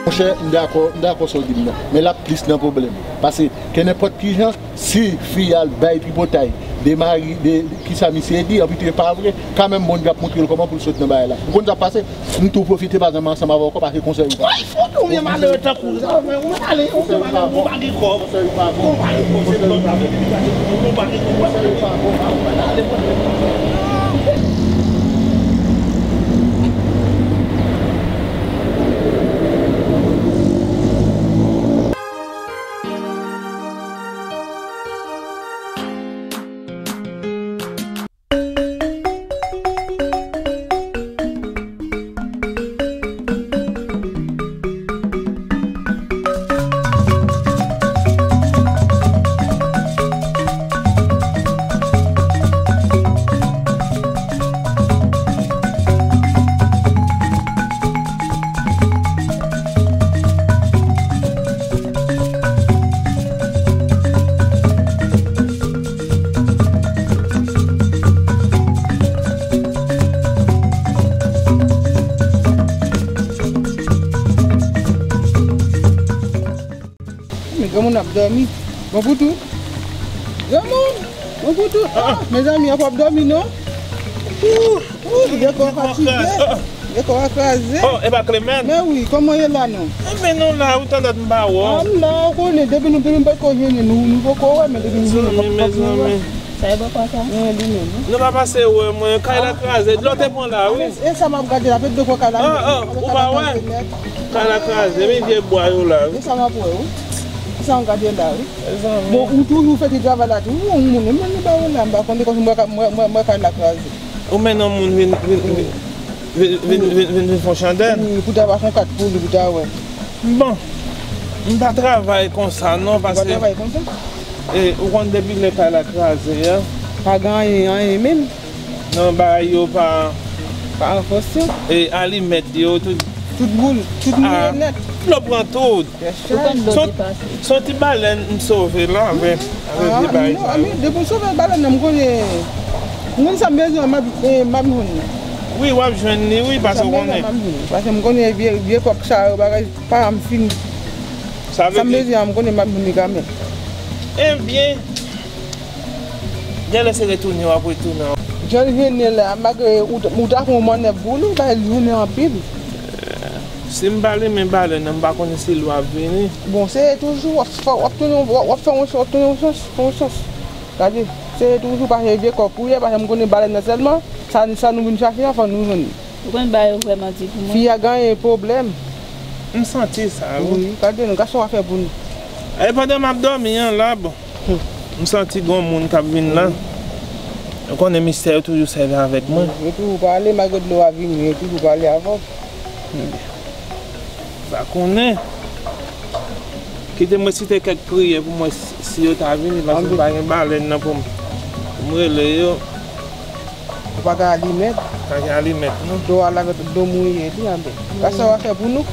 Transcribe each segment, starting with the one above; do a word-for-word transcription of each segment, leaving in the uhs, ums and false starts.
Monchè, m dakò, m dakò sa w di m nan. Men l ap plis nan pwoblèm. Paske, kenenpòt ki jan, si fi a al bay tripotay de mari, de, kisa misye di, anpi tou e pa vre, kanmenm Bondye ap montre l kòman pou l sot nan bagay la. Ou konn sa k pase? M tou pwofite pa zanmi ansanm avè w ankò, paske konsèy ou pa bon. Ay, fout, ou vye malere tankou sa, ou vye, ou vye malere, ou vye malere, ou pa gen kòb. Ou pa gen kòb, se lòt afè ki pase, ou pa gen kòb, ou pa gen kòb. Men granmoun ap dòmi. Bon pou tou. Granmoun, bon pou tou. Ah, mezanmi, w ap dòmi non. Ou, ou, gen kò fatige. Gen kò a kraze. Oh, e pa Clement? Men wi, kòman ye la non? Enben nou la, ou tande m pa wè w. Ah, m la, ou konnen, depi nou, depi m pa ko jwenn nou, nou poko wè, men depi nou jwenn nou, nou poko wè. Sa e bòkò sa? Wi, li menm. Nou pa pase wè mwen, kay la kraze, dlo te pran la, wi. E sa m ap gade la, pèt de kò kay la. Ah, ah, ou pa wè? Kay la kraze, men vye bwa yo la, wi. E sa m ap wè, wi. E sa m gade la, wi. Bon, ou toujou fè ti travay la tou. Ou, ou, ou, men nou ba yo la, m pa konnen kòm mwen, mwen, mwen, mwen kay la kraze. Ou mennen yon moun vin, vin, vin, vin, vin, vin, vin, vin fè yon chandèl? Wi, pou ta pa fè yon kat pou li, pou ta wè. Bon, m pa travay konsa non, paske. Ou pa travay konsa? E, ou konn depi lè kay la kraze a. Pa gen anyen, anyen menm. Non, bagay yo pa. Pa ranfòse. E alimèt yo, tout. Tout boule, tout mouye nèt. Dlo pran tout. Ou konn dlo depase. Se yon ti balèn m sove la, avè, avè vye bagay sa yo. Depi w sove balèn nan, m konnen, m konn sa m bezwen, m ap, e, m ap jwenn li. Wi, w ap jwenn li, wi, paske w konnen. Paske m konnen vye, vye kòk sa yo, bagay pa janm fini. Sa m bezwen an, m konnen m ap jwenn li kanmenm. Ebyen, genlè se retounen w ap retounen. Jan l jwenn li la, malgre ou, ou ta fè yon mannèv pou li, paske l jwenn li anpil. Si m pa limen balèn nan, m pa konnen si l ap vini. Bon, se toujou w ap fè, w ap tounen, w ap fè yon chans, w ap tounen yon chans, yon chans. Gade, se toujou pa se vye kòk ou ye, paske m konnen balèn nan sèlman, sa, sa nou vin chache an, fò nou jwenn li. Ou konn bagay yo vrèman di pou mwen. Fi a genyen pwoblèm. M santi sa, wi. Wi, gade nou, gason a fè pou nou. E pandan m ap dòmi an la, bon. M santi gon moun k ap vin la. Ou konnen mistè yo toujou sèvi avèk mwen. Yo toujou pale, malgre dlo a vini, yo toujou pale avè w. Pa konnen. Kite mwen site kèk priyè pou mwen si, si yo ta vini, paske m pa gen balèn nan pou m, pou m rele yo. Ou pa gen alimèt? Pa gen alimèt, non. Dlo a la, dlo mouye, li anben. Sa w a fè pou nou?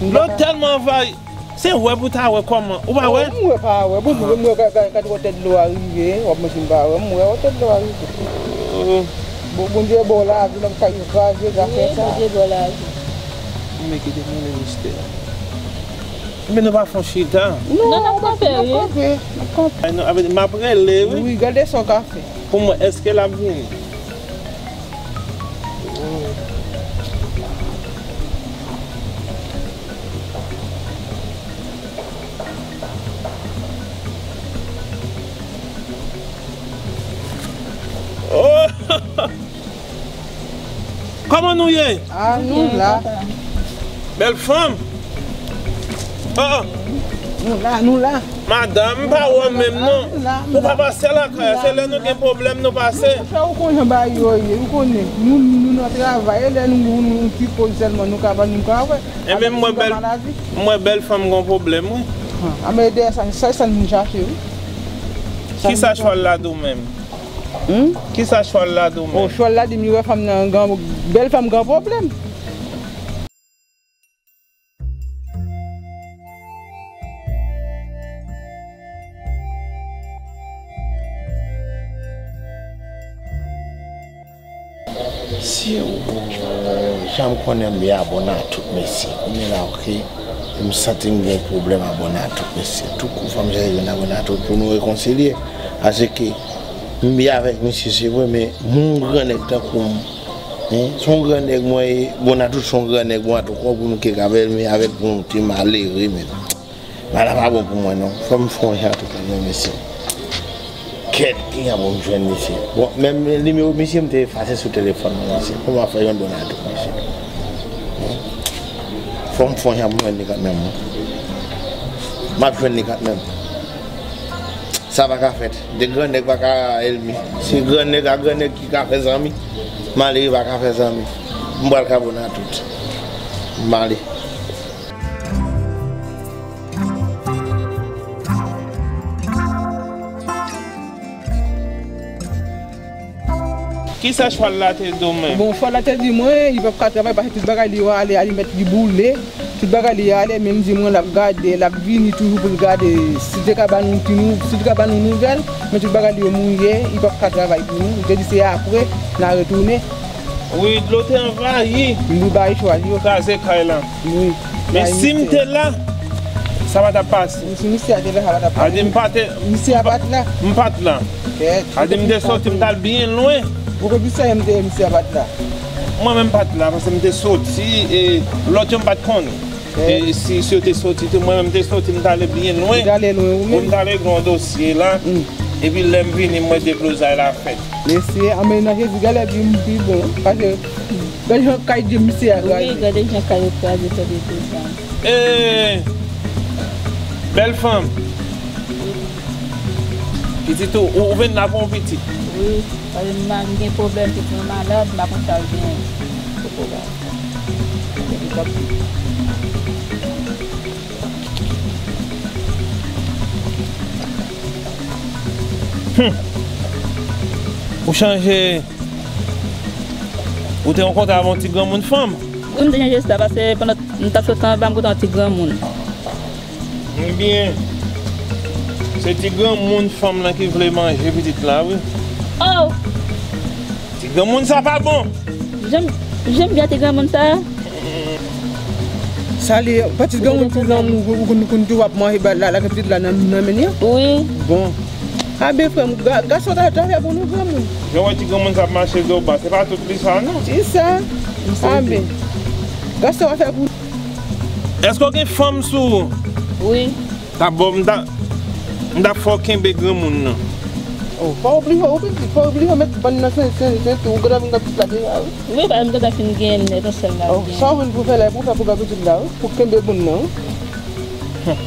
Dlo tèlman anvayi. Se wè pou ta wè kòman. Ou pa wè? M wè pa wè. Bon, m wè, gad, gad, gad wotè dlo a rive. W ap manje m pa wè. M wè wotè dlo a rive. Bon, Bondye ba w lavi, n ap kay kraze, zafè sa. Wi, Bondye ba w lavi. Men kite mwen le mistè. Men nou pa fè yon chita. Non, n ap kanpe, wi. N ap kanpe. Ay, non, avè, m ap rele, wi. Wi, gade sa w ka fè. Pou mwen, èske l ap vini? Oh! Kòman nou ye? Ah, nou la. Bèl fanm. Oh, oh. Nou la, nou la. Madanm, m pa wè w menm non. Ou pa pase lakay, se lè nou gen pwoblèm nou pase. Monchè, ou konnen bagay yo ye, ou konnen. Nou, nou nan travay, e lè nou, nou, nou ti poz sèlman, nou ka, nou ka wè. Enben m wè bèl, m wè bèl fanm gon pwoblèm, wi. Ah, men dèyè sa, sa, sa nou chache, wi. Kisa chwal la di w menm? Hmm? Kisa chwal la di w menm? Oh, chwal la di m li wè fanm nan, bèl fanm gen pwoblèm. Sye, woy, Jan m konnen m byen abòne a tout mesye. Kounye la, oke, m santi m gen pwoblèm abòne a tout mesye. Tout kou fò m chèche jwenn abòne a tout pou nou rekonsilye. Paske m byen avèk misye, se vre, men m yon gran nèg tankou m. Hein? Se yon gran nèg, mwen, abòne a tout, se yon gran nèg, mwen, tankou pou nou kek avè l, men avèk yon ti malere, men. Bagay la pa bon pou mwen non. Fò m fè yon jan tou pou mwen, mesye. Kèt, ki jan pou m jwenn misye? Bon, menm nimewo misye m te efase sou telefòn mwen, mesye. Kòman fè yon donado, mesye? Fò m fè yon jan pou m jwenn li kanmenm, wi. M ap jwenn li kanmenm. Sa pa ka fèt. De gran nèg pa ka èlmi. Se gran nèg a gran nèg ki ka fè zanmi. Malere pa ka fè zanmi. M pral ka abòne a tout. M ale. Kisa chwal la te di w menm? Bon, chwal la te di mwen, li p ap ka travay paske tout bagay li yo ale, alimèt li boule, tout bagay li ale, men li di mwen l ap gade, l ap vini toujou pou l gade si li te ka ba nou ti nou, si li te ka ba nou nouvèl, men tout bagay li yo mouye, li p ap ka travay pou nou. Li te di se apre n a retounen. Wi, dlo te anvayi. Li bay chwal yo. Kraze kay la. Wi. Men si m te la, sa pa t ap pase. Si misye a te la, sa pa t ap pase. A di m pa te. Misye a pa t la. M pa t la. Kèt. A di m te soti, m t al byen lwen. Ou konn misye a, m te, misye a pa t la. Mwen menm m pa t la, paske m te soti, e lòt yo m pa t konnen. E si, si yo te soti tou, mwen menm m te soti, m t ale byen lwen. Ou t ale lwen ou menm? Pou m t ale gen yon dosye la. Epi lè m vini, mwen deblozay la fèt. Mesye, anben nan Jezi, gade pi, pi bon. Paske, gade jan kay di misye a kraze. Wi, gade jan kay yo kraze, tande tou sa. E, bèl fanm. Pitit ou, ou vin la pou yon pitit. Wi, paske m gen pwoblèm, pitit mwen malad, m pa konn sa l genyen. Se pwoblèm. Epi tanpri. Hmm. Ou chanje. Ou te rankontre avèk yon ti granmoun fanm? Wi, m te chanje sa, paske pandan m t ap sot anba, m kote yon ti granmoun. Ebyen, se ti granmoun fanm lan ki vle manje pitit la, wi. Oh! Ti granmoun sa pa bon. Jan m, jan m byen ti granmoun sa. Sa li, pa ti granmoun ti granmoun, ou konn, konn tou w ap manje ba la, la gen pitit la nan, nan men li? Wi. Bon. A ben frè m, ga-, gason ta, ta fè pou nou granmoun. Jan w wè ti granmoun sa ap mache do ba, se pa tout li sa non. Ti sa. A ben. Gason a fè pou. Èske w gen fanm sou ou? Wi. Ta bon, m ta, m ta fè w kenbe granmoun nan. Oh, pa oblije, ou pitit, pa oblije met bann nan sen, sen, sen tou, ou gentan vin gen pitit la deja, wi. Wi, ba, m gentan fin genyen nèt, yon sèl la. Oh, sa w vin pou fè la, pou fè pou gen pitit la, wi, pou kenbe moun nan, wi.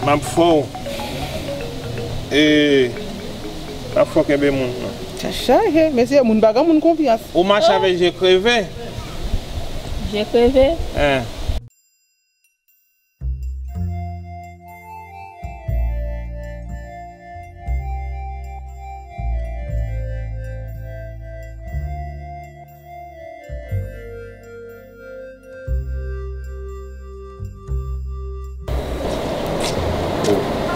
M ap fè w. E, m ap fè w kenbe moun nan. Sa chaje, mesye, moun pa gen moun konfyans. Ou mache avèk je kreve? Je kreve? Hein.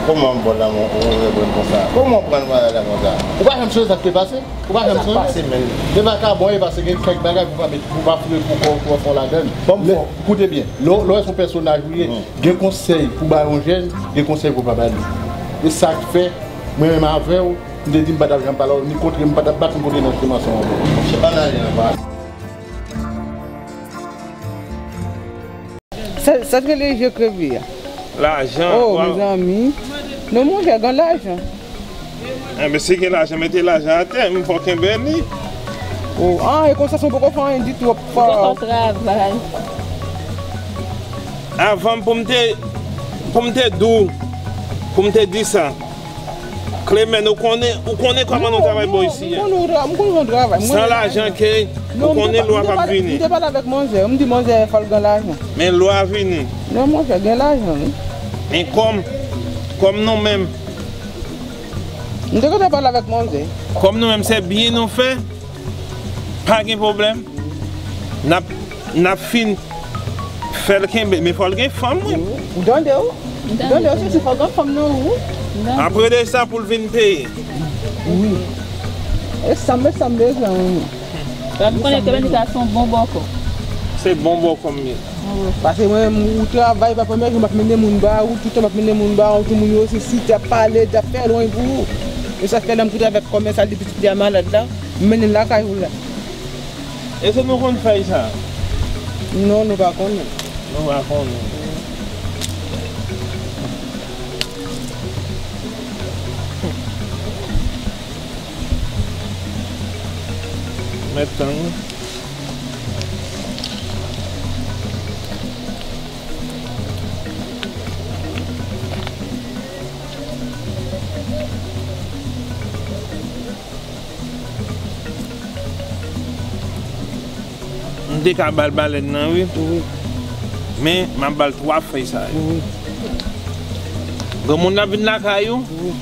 Kòman m bon lanmou ou reprann konsa? Kòman w pran bagay la konsa? Ou pa janm sonje sa k te pase? Ou pa janm sonje? Sa pase, men. E vakabon e pase gen kèk bagay pou pa met, pou pa foure pou kò, pou fè w ladann. Bon, bon. Koute byen. Lè, lè w wè se yon pèsonaj ou ye, gen konsèy pou bay yon jèn, gen konsèy pou pa ba li. E sa k fè, mwen menm avè w, m te di m pa t ap janm pale w, ni kontre m pa t ap bat m kontre nan chemen ansanm avè w. Monchè, pa nan jan pa. Sa, sa t rele je kreve a? Lajan. Oh, mezanmi. Non, monchè, gen lajan. Enben, si gen lajan, mete lajan atè, m fò kenbe li. Oh, ah, e konsa, si w poko fè anyen ditou, w ap fè. Ou poko travay. Avan, pou m te, pou m te di w, pou m te di sa. Clement, ou konnen, ou konnen kòman nou travay bò isi a. M konnen, m konnen ou travay. San lajan ke, ou konnen lwa p ap vini. M te pale avèk manzè, m di manzè fò l gen lajan. Men lwa vini. Non, monchè, gen lajan, wi. Men kòm, kòm nou menm. M te gentan pale avèk manzè. Kòm nou menm se byen nou fè, pa gen pwoblèm. N ap, n ap fin fè l kenbe, men fò l gen fanm, wi. Ou tande, wi. Ou tande, wi, se fò l gen fanm nan, wi. Apre de sa, pou l vin peye. Wi. E sa m, e sa m bezwen, wi. Lè m konnen ke Venika se yon bon bòkò. Se bon bòkò m ye. Paske mwen menm, ou travay, pa premye jou m ap mennen moun ba ou, toutan m ap mennen moun ba ou, tout moun yo osi, si t ap pale, t ap fè lwen pou ou. E sa fè lè m koute avèk kòmèsal li, pitit li a malad la, m mennen l lakay ou la. Èske nou konn fèy sa? Non, nou pa konnen. Nou pa konnen. Mèt tann. M te ka ba l balèn nan, wi. Wi. Men, m ap ba l twa fèy sa yo. Wi. Granmoun nan vin lakay ou. Wi.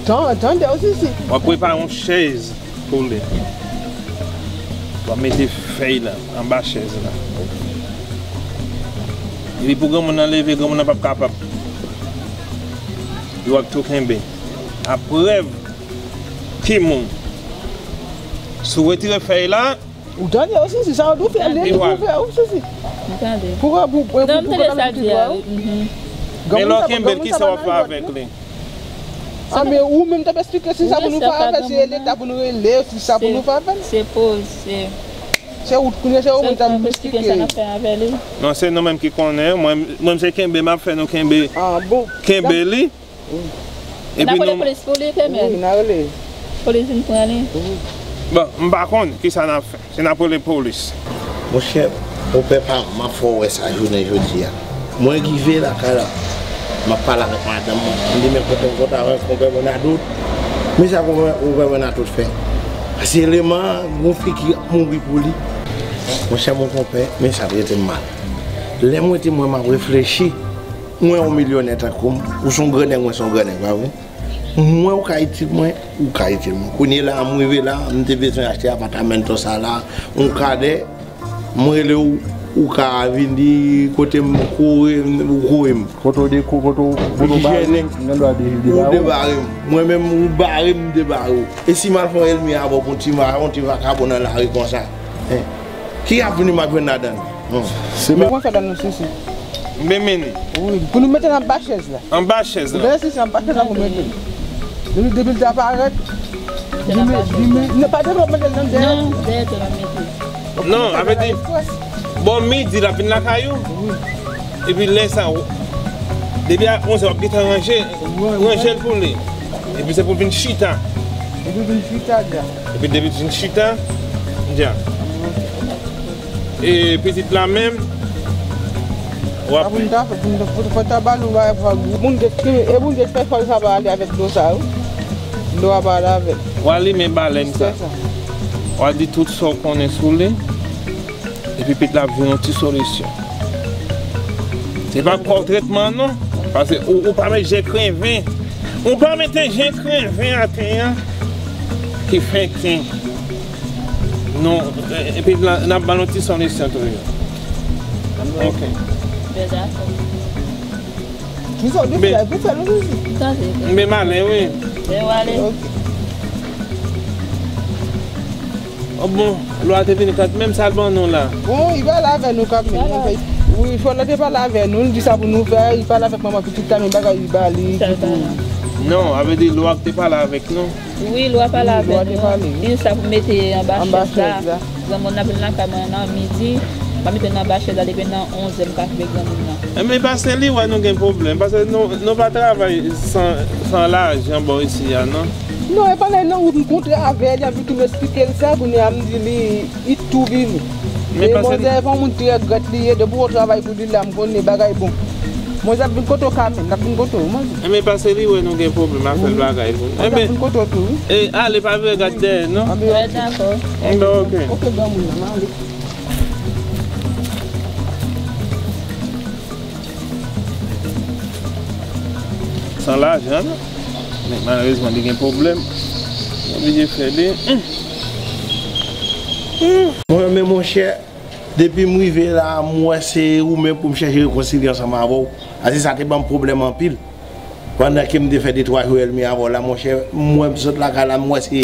Tan, tande osi si. W ap prepare yon chèz pou li. W ap mete fèy la anba chèz la. Epi pou granmoun nan leve, granmoun nan p ap kapab. Yo ap tou kenbe. Aprè, timoun. Si w retire fèy la, ou tande, osi, si sa w tou fè, li tou fè, osi, si. M tande. Pou, pou, pou, non, m tande sa l di a, wi. Men lè w kenbe l, kisa w ap fè avèk li? A, men ou menm t ap eksplike, si sa pou nou fè avè l, se leta pou nou rele, si sa pou nou fè avè l. Se poze. Se ou, kounye a, se ou menm t ap eksplike. Non, se nou menm ki konnen, mwen, mwen se kenbe, m ap fè nou kenbe, kenbe li. Epi n ap rele polis pou li, Klemèl. Wi, n a rele. Polis vin pran li. Bon, m pa konn kisa n ap fè. Se n ap rele polis. Monchè, konpè pa m, m ap fè w wè sa jounen jodi a. Mwen rive lakay la, m ap pale avèk madanm mwen. M di, men kote m kontre avèk konpè Bènadout. Men sa konpè, konpè Bènadout fè. Pase eleman an, gon fi ki ap mouri pou li. Monchè, mon konpè, men sa trete m mal. Lè m rete mwen, m ap reflechi. Mwen yon milyonè tankou m, ou se yon grannèg, mwen se yon grannèg, pa vre? Mwen ou ka itil mwen, ou ka itil mwen. Kounye la, m rive la, m te bezwen achte apartamento sa la, yon kadè, m rele w, ou ka vini kote m, kouri m, ou kouri m. Kote w de, kote w, kote w bare m, gen dwa de, debare w. Ou debare m. Mwen menm, ou bare m, m debare w. E si m al fè yon ènmi avè w pou yon ti ma-, yon ti vakabon nan lari konsa? Hein? Ki avni m ap jwenn ladan l? Hmm. Se pa mwen fè dan nou sisi. Mwen mennen. Wi, pou nou mete l anba chèz la. Anba chèz la. Ou wè sisi anba chèz la pou mete l. Depi, depi l ta parèt, di men, di men, nou pa te mete l nan dèyè. Non, dèyè te nan mete. Non, sa vle di, bò midi l ap vin lakay ou. Wi. Epi lè sa, depi a onz è w ap gentan ranje, ranje l pou li. Epi se pou l vin chita. Epi vin chita, dja. Epi depi l vin chita, dja. E pitit la menm, w ap. Sa pou n ta fè, pou n ta, pou n ta ba nou bagay pou fè, pou n te, e pou n te fè fòl sa pa ale avèk dlo sa, wi. Dlo a pa ale avèk. W a limen balèn sa. W a di tout sa w konnen sou li. Epi pitit la ap jwenn yon ti solisyon. Se pa kò tretman, non. Paske ou, ou pa met jen kreven. Ou pa mete jen kreven atè a ki fenken. Non, e, epi la, n ap ba l yon ti solisyon toujou. Ok. Bèl zafè. Kisa w di fè pou fè nou sezi? Tande. M malen, wi. Lè w ale. Ok. Oh, bon, lwa te vini kanmenm, sa l ban nou la? Bon, li pale avè nou kanmenm. Wi, fò lè te pale avè nou, li di sa pou nou fè, li pale avèk manman pitit la, men bagay li ba li ki pou. Non, a vle di lwa te pale avèk nou. Wi, lwa pale avè nou. Li di sa pou mete anba chèz la. Granmoun nan vin lakay mwen nan midi, m pa mete l nan anba chèz la depi nan onz è m ka fè granmoun nan. Enben, pase li wè nou gen pwoblèm, paske nou, nou pa travay san, san lajan bò isi a, non. Non, e pa lè nan wout m kontre avè li, epi tou m eksplike l sa, kounye a m di li, li tou vini. Men pase li. Manzè, e pa yon moun trè grèt li ye, depi w travay pou li la, m konnen bagay bon. Manzè ap vin kote w kanmenm, l ap vin kote w, manzè. Enben, pase li wè nou gen pwoblèm, a fè l bagay pou nou. Manzè ap vin kote w tou, wi. E ale, pa vire gad dèyè, non? Wè, dakò. Enben, ok. Ok, granmoun nan, m ale. San lajan, non. Men malerezman, li gen pwoblèm. Mwen oblije fè li. Hum. Hum. Mwen, men monchè, depi m rive la, m wè se ou menm pou m chèche rekonsilye ansanm avè w. Paske sa te ban m pwoblèm anpil. Pandan ke m te fè de twa jou edmi avè w la, monchè, m wè m sot lakay la, m wè se